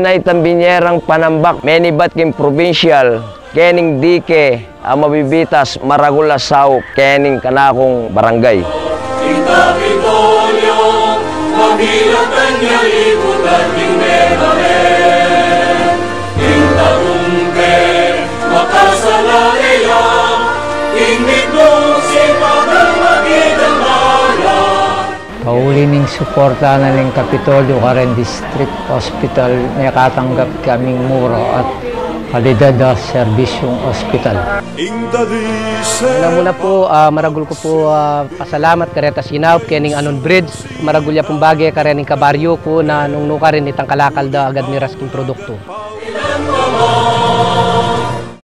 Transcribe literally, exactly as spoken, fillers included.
Itang binie rang panambak, menibat king probinsyal, kening dike a mabibitas, maragul a saup kening kanakung barangay. Ing Kapitolyo, mamilatan ya ikut at ing memory. Ing tatumpe, makasala ya, ing mitmung sipagan makidamala. Pauli ning suporta na ning Kapitolyo karen District Hospital, mekatanggap kaming mura at kalidad a serbisyung ospital. Ing dalisel. Unang-una po, ah, maragul ku po, ah, pasalamat kareta sinaup kening Anon Bridge. Maragul ya pung bage karening kabaryu ku na nung nukarin itang kalakal da agad miras king produktu.